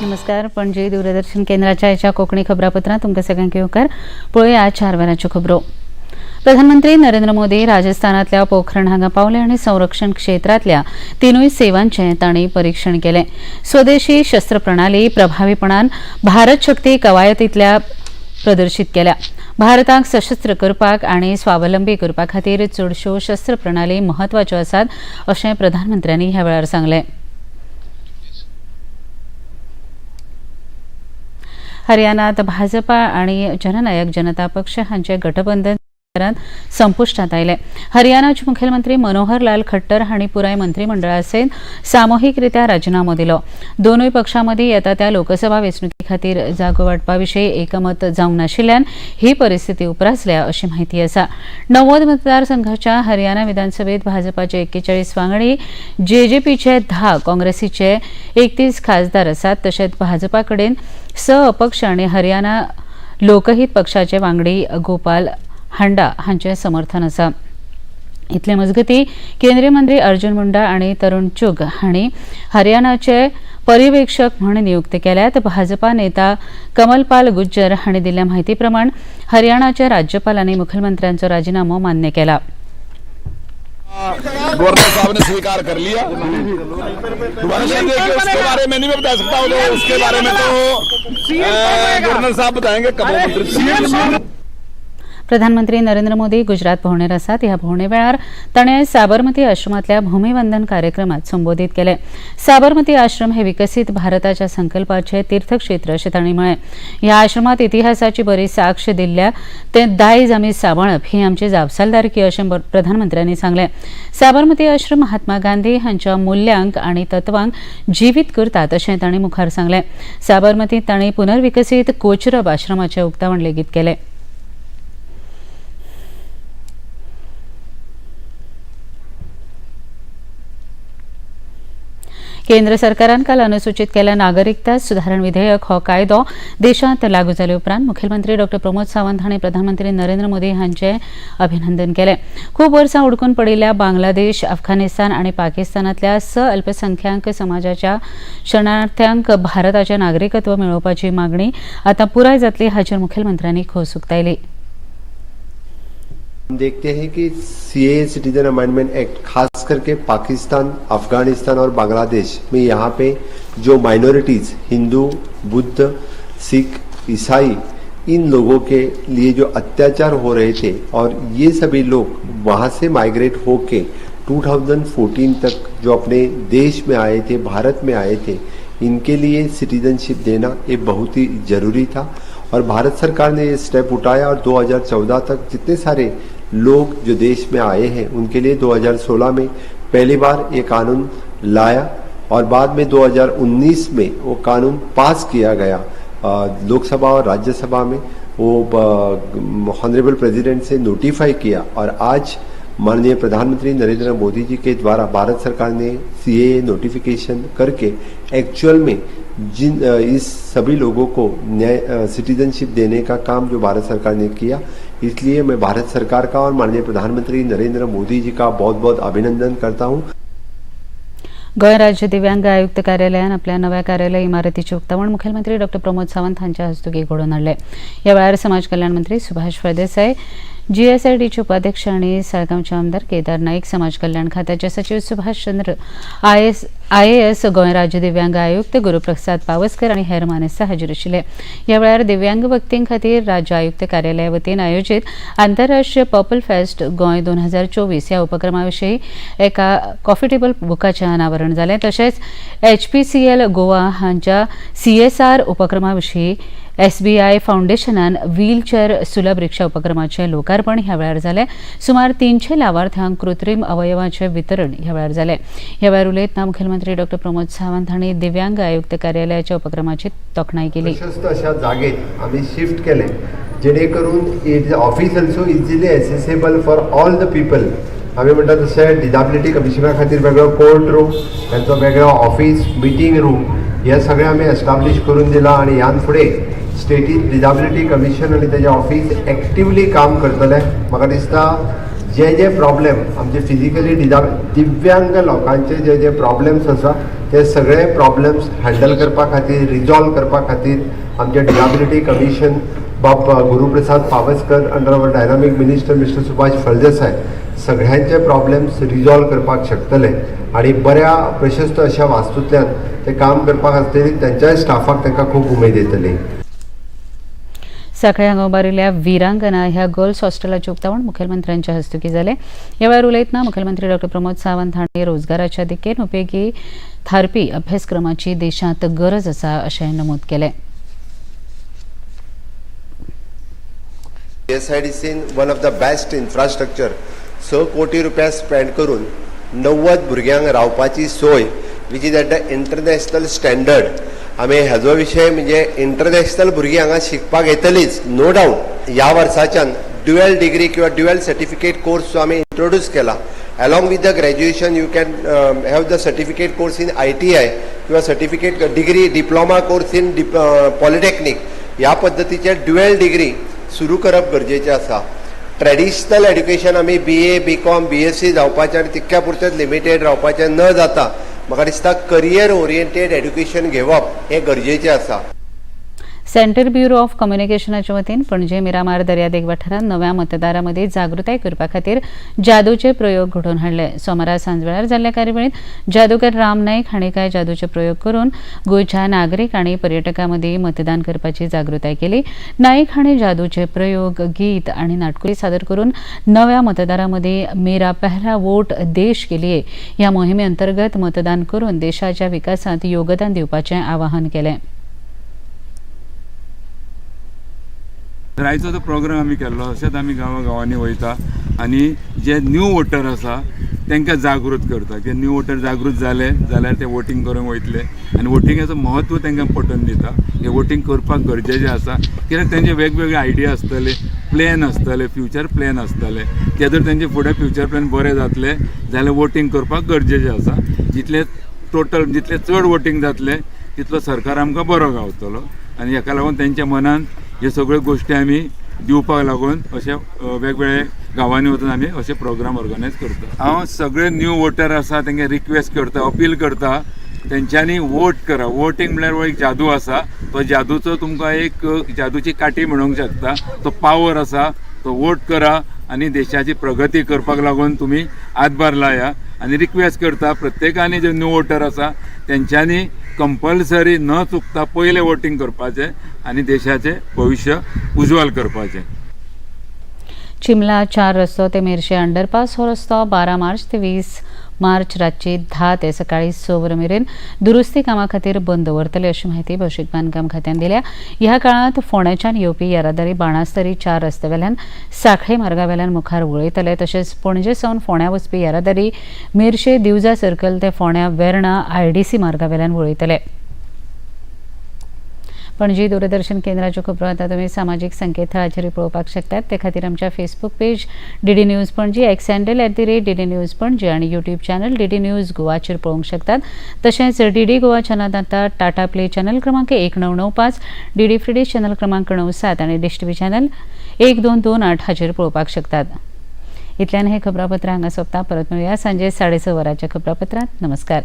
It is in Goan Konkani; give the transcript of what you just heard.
नमस्कार, पणजी दूरदर्शन केंद्राच्या ह्या कोंकणी खबरापत्रांत तुमकां सगळ्यांक येवकार. पळोवया 4 वरांच्यो खबरो. प्रधानमंत्री नरेंद्र मोदी राजस्थानांतल्या पोखरण हांगा पावले आनी संरक्षण क्षेत्रांतल्या तिनूय सेवांचें तांणी परिक्षण केलें. स्वदेशी शस्त्र प्रणाली प्रभावीपणान भारत शक्ती कवायतींतल्या प्रदर्शीत केल्या. भारताक सशस्त्र करपाक आनी स्वावलंबी करपा खातीर चडश्यो शस्त्र प्रणाली म्हत्वाच्यो आसात अशें प्रधानमंत्र्यांनी ह्या वेळार सांगलें. हरियाणात भाजपा आनी जननायक जनता पक्ष हांचे गठबंधन संपुश्टांत आयले. हरियाणाचे मुखेलमंत्री मनोहर लाल खट्टर हांणी पुराय मंत्रिमंडळा सयत सामुहीकरित्या राजिनामो दिलो. दोनूय पक्षां मदीं येता त्या लोकसभा वेंचणुके खातीर जागो वांटपा विशीं एकमत जावंक नाशिल्ल्यान ही परिस्थिती उप्रासल्या अशी म्हायती आसा. 90 मतदारसंघाच्या हरियाणा विधानसभेत भाजपाचे 41 वांगडी, जेजेपीचे 10, काँग्रेसीचे 31 खासदार आसात. तशेंच भाजपा कडेन 6 अपक्ष आनी हरियाणा लोकहित पक्षाचे वांगडी गोपाल हांडा हांचें समर्थन आसा. इतले मजगती केंद्रीय मंत्री अर्जुन मुंडा आनी तरुण चुग हांणी हरियाणाचे पर्यवेक्षक म्हूण नियुक्त केल्यात. भाजपा नेता कमलपाल गुज्जर हांणी दिल्ल्या म्हायती प्रमाण हरियाणाच्या राज्यपाल आनी मुखेलमंत्र्यांचो राजिनामो मान्य केला. गवर्नर साहब ने स्वीकार कर लिया। दोबारा देखिए, उसके बारे में नहीं मैं बता सकता हूँ, तो उसके बारे में तो गवर्नर साहब बताएंगे कब मंत्री। प्रधानमंत्री नरेंद्र मोदी गुजरात भोंवडेर आसात. ह्या भोंवडे वेळार ताणें साबरमती आश्रमांतल्या भूमिवंदन कार्यक्रमात संबोधीत केलें. साबरमती आश्रम हे विकसीत भारताच्या संकल्पाचे तीर्थक्षेत्र अशें तांणी म्हळें. ह्या आश्रमांत इतिहासाची बरी साक्ष दिल्ल्या तें दायज आमी सांबाळप ही आमची जापसालदारकी अशें प्रधानमंत्र्यांनी सांगलें. साबरमती आश्रम महात्मा गांधी हांच्या मुल्यांक आनी तत्वांक जिवीत करतात अशें तांणी मुखार सांगलें. साबरमतींत तांणी पुनर्विकसीत कोचरब आश्रमाचें उक्तावण लेगीत केलें. केंद्र सरकारान काल अनुसूचित केल्या नागरिकता सुधारण विधेयक हो कायदो देशांत लागू जाले उपरांत मुखेलमंत्री डॉ प्रमोद सावंत हांणी प्रधानमंत्री नरेंद्र मोदी हांचे अभिनंदन केलें. खूब वर्सां उडकून पडिल्ल्या बांगलादेश, अफगाणिस्तान आनी पाकिस्तानांतल्या 6 अल्पसंख्याक समाजाच्या शरणार्थ्यांक भारताचें नागरिकत्व मेळोवपाची मागणी आतां पुराय जातली हाचेर मुखेलमंत्र्यांनी खोस उक्तायली. हम देखते हैं कि सीए सिटीजन अमेंडमेंट एक्ट खास करके पाकिस्तान, अफगानिस्तान और बांग्लादेश में यहाँ पे जो माइनॉरिटीज़ हिंदू, बुद्ध, सिख, ईसाई इन लोगों के लिए जो अत्याचार हो रहे थे और ये सभी लोग वहाँ से माइग्रेट होके 2014 तक जो अपने देश में आए थे, भारत में आए थे, इनके लिए सिटीजनशिप देना ये बहुत ही ज़रूरी था और भारत सरकार ने ये स्टेप उठाया और 2014 तक जितने सारे लोग जो देश में आए हैं उनके लिए 2016 में पहली बार ये कानून लाया और बाद में 2019 में वो कानून पास किया गया लोकसभा और राज्यसभा में, वो ऑनरेबल प्रेसिडेंट से नोटिफाई किया और आज माननीय प्रधानमंत्री नरेंद्र मोदी जी के द्वारा भारत सरकार ने सीएए नोटिफिकेशन करके एक्चुअल में जिन इस सभी लोगों को न्याय सिटीजनशिप देने का काम जो भारत सरकार ने किया, इसलिए मैं भारत सरकार का और माननीय प्रधानमंत्री नरेंद्र मोदी जी का बहुत बहुत अभिनंदन करता हूँ। गोंय राज्य दिव्यांग आयुक्त कार्यालयान आपल्या नव्या कार्यालय इमारतीचें उक्तावण मुखेलमंत्री डॉ प्रमोद सावंत हांच्या हस्तुकीं घडोवन हाडलें. ह्या वेळार समाज कल्याण मंत्री सुभाष फळदेसाय, जीएसआयडीचे उपाध्यक्ष आनी साळगांवचे आमदार केदार नाईक, समाज कल्याण खात्याचे सचिव सुभाष चंद्र, आयएएस, गोंय राज्य दिव्यांग आयुक्त गुरुप्रसाद पावसकर आनी हेर मानेस्त हाजीर आशिल्ले. ह्या वेळार दिव्यांग व्यक्तीं खातीर राज्य आयुक्त कार्यालया वतीन आयोजीत आंतरराष्ट्रीय पर्पल फेस्ट गोंय 2024 ह्या उपक्रमा विशीं एका कॉफी टेबल बुकाचें अनावरण जालें. तशेंच एचपीसीएल गोवा हांच्या सीएसआर उपक्रमा विशीं एसबीआय फावंडेशनान व्हीलचेअर सुलभ रिक्षा उपक्रमाचें लोकार्पण ह्या वेळार जालें. सुमार 300 लावार्थ्यांक कृत्रीम अवयवाचें वितरण ह्या वेळार जालें. ह्या वेळार उलयतना मुखेलमंत्री डॉ प्रमोद सावंत हांणी दिव्यांग आयुक्त कार्यालयाच्या उपक्रमाची तोखणाय केली. प्रशस्त अशा जागेत आम्ही शिफ्ट केले जेणे करून it office also easily accessible for all the people. आमी म्हणटा तशें डिजाबिलिटी कमिशना खातीर वेगळो कोर्ट रूम, तांचो वेगळो ऑफिस, मिटींग रूम हे सगळें आमी एस्टाब्लीश करून दिलां आनी ह्यान फुडें स्टेटीन डिजाबिलिटी कमिशन आनी तेजें ऑफिस एक्टिवली काम करतलें. म्हाका दिसता जे जे प्रॉब्लेम आमचे फिजिकली दिव्यांग लोकांचे जे जे प्रॉब्लेम्स आसा ते सगळे प्रॉब्लेम्स हँडल करपा खातीर, रिजॉल्व करपा खातीर आमचे डिजाबिलिटी कमिशन बाब Guruprasad Pawaskar under our dynamic minister Mister Subhash Phaldesai सगळ्यांचे प्रॉब्लेम्स रिजॉल्व करपाक शकतले आनी बऱ्या प्रशस्त अशा वास्तूंतल्यान ते काम करपाक आसतली, तेंच्याय स्टाफाक तांकां खूब उमेद येतली. सांखळे हांगा उबारिल्ल्या विरांगना ह्या गर्ल्स हॉस्टेलाचें उक्तावण मुखेलमंत्र्यांच्या हस्तुकीं जालें. ह्या वेळार उलयतना मुखेलमंत्री डॉ प्रमोद सावंत हांणी रोजगाराच्या दिकेन उपेगी थारपी अभ्यासक्रमाची देशांत गरज आसा अशें नमूद केलें. GSIDCन one of the best infrastructure, 6 कोटी रुपया स्पेंड करून 90 भुरग्यांक रावपाची सोय, which is at the international standard. आमी हेजो विशय म्हणजे इंटरनॅशनल भुरगीं हांगा शिकपाक येतलीच, नो डावट. ह्या वर्साच्यान ड्युएल डिग्री किंवा ड्युएल सर्टिफिकेट कोर्स जो आमी इंट्रोड्यूस केला, along with the graduation you can have the certificate course in ITI किंवा certificate degree diploma course in polytechnic, ह्या पद्दतीचे ड्युएल डिग्री सुरू करप गरजेचें आसा. ट्रेडिशनल एड्युकेशन आमी BA, BCom, BSc जावपाचें आनी तितक्या पुरतेंच लिमिटेड रावपाचें न जाता, म्हाका दिसता करियर ओरिएंटेड एड्युकेशन घेवप हें गरजेचें आसा. सेंट्रल ब्युरो ऑफ कम्युनिकेशनाच्या वतीन पणजे मिरामार दर्यादेग वाठारांत नव्या मतदारां मदीं जागृताय करपा खातीर जादूचे प्रयोग घडोवन हाडले. सोमारा सांजवेळार जाल्ल्या कार्यावळींत जादूगर राम नाईक हांणी कांय जादूचे प्रयोग करून गोंयच्या नागरीक आनी पर्यटकां मदीं मतदान करपाची जागृताय केली. नाईक हांणी जादूचे प्रयोग, गीत आनी नाटकुली सादर करून नव्या मतदारां मदीं "मेरा पहला वोट देश के लिए" ह्या मोहिमे अंतर्गत मतदान करून देशाच्या विकासांत योगदान दिवपाचें आवाहन केलें. तर आयचो जो प्रोग्राम आमी केल्लो, अशेंच आमी गांवा गांवांनी वयता आनी जे न्यू वोटर आसा तांकां जागृत करता की न्यू वोटर जागृत जाले जाल्यार ते वोटींग करूंक वयतले आनी वोटिंगाचो म्हत्व तांकां पटोवन दिता की वोटींग करपाक गरजेचें आसा, कित्याक तेंचे वेगवेगळे आयडिया आसतले, प्लॅन आसतले, फ्युचर प्लॅन आसतले. ते जर तेंचे फुडें फ्युचर प्लॅन बरे जातले जाल्यार वोटींग करपाक गरजेचें आसा. जितले टोटल जितले चड वोटींग जातलें तितलो सरकार आमकां बरो गावतलो आनी हेका लागून तेंच्या मनान ह्यो सगळ्यो गोश्टी आमी दिवपाक लागून अशे वेगवेगळे गांवांनी वचून आमी अशे प्रोग्राम ऑर्गनायज करता. हांव सगळे न्यू वोटर आसा तेंकां रिक्वेस्ट करता, अपील करता, तेंच्यांनी वोट करा. वोटींग म्हणल्यार हो एक जादू आसा. तो जादूचो तुमकां एक जादूची काठी म्हणूंक शकता, तो पावर आसा. तो वोट करा आनी देशाची प्रगती करपाक लागून तुमी हातभार लाया. आनी रिक्वेस्ट करता प्रत्येकानी, जे न्यू वोटर आसा तेंच्यांनी कंपल्सरी न चुकता पयलें वोटींग करपाचें आनी देशाचें भविश्य उज्ज्वल करपाचें. चिमला चार रस्तो ते मेरशे अंडरपास हो रस्तो 12 मार्च ते 20 मार्च रातची 10 ते सकाळी 6 वरां मेरेन दुरुस्ती कामा खातीर बंद दवरतले अशी म्हायती भौशीक बांदकाम खात्यान दिल्या. ह्या काळांत फोंड्याच्यान येवपी येरादारी बाणास्तरी चार रस्त्यावेल्यान सांखळे मार्गावेल्यान मुखार वळयतले. तशेंच पणजे सावन फोंड्या वचपी येरादारी मेरशे दिवजा सर्कल ते फोंड्या वेर्णा आयडीसी मार्गावेल्यान वळयतले. पणजी दूरदर्शन केंद्राच्यो खबरो आतां तुमी सामाजीक संकेतथळाचेर पळोवपाक शकतात. ते खातीर आमच्या Facebook page DD News Panaji, X handle @DDNews Panaji आनी यूट्यूब चॅनल डीडी न्यूज गोवाचेर पळोवंक शकतात. तशेंच डीडी गोवा चॅनल आतां टाटा प्ले चॅनल क्रमांक 1995, डीडी फ्री डिश चॅनल क्रमांक 97 आनी डिश टीव्ही चॅनल 1228 हाचेर पळोवपाक शकतात. इतल्यान हे खबरापत्र हांगा सोंपता. परत मेळुया सांजे 6:30 वरांच्या खबरापत्रांत. नमस्कार.